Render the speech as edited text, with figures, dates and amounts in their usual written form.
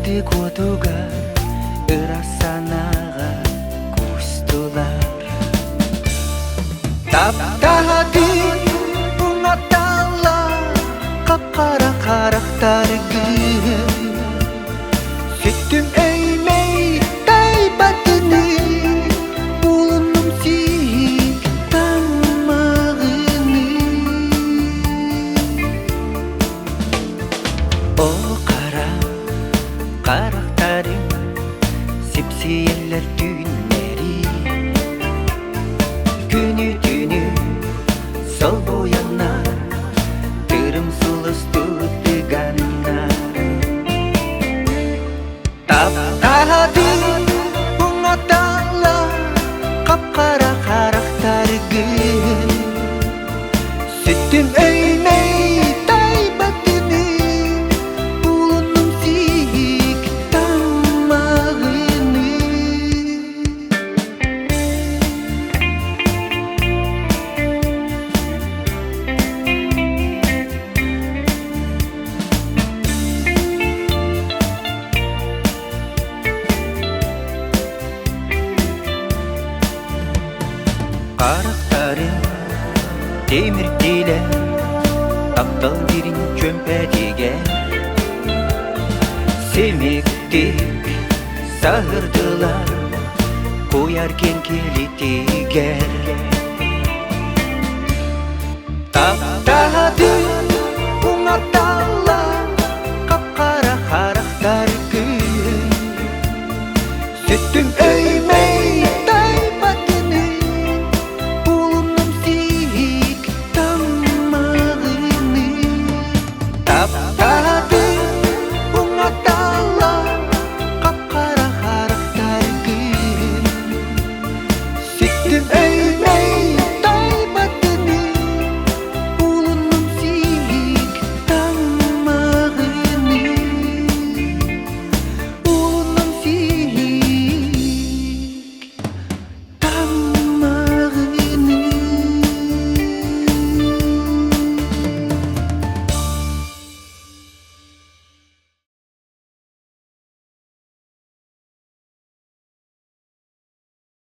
Сырдык уотугар ыра санааҕа куустулар. Таптаһатын уҥаталлар хап-хара харахтаргын. Сүттүм өймөй тайбатыны булуннум сиик таммаҕыны. О хара харахтарым сипсийэллэр түүннэри Күнү-түүнү солбуйаннар тырым сулус тутуганнар Таптаһатын уҥаталлар хап-хара харахтаргын Сүттүм өймөй тайбатыны булуннум сиик таммаҕыны. Харахтарын тимирдиилэр таптал дирин чөмпэтигэр Симиктик саһырдылар куйар кэҥкилитигэр Таптаһатын уҥаталлар.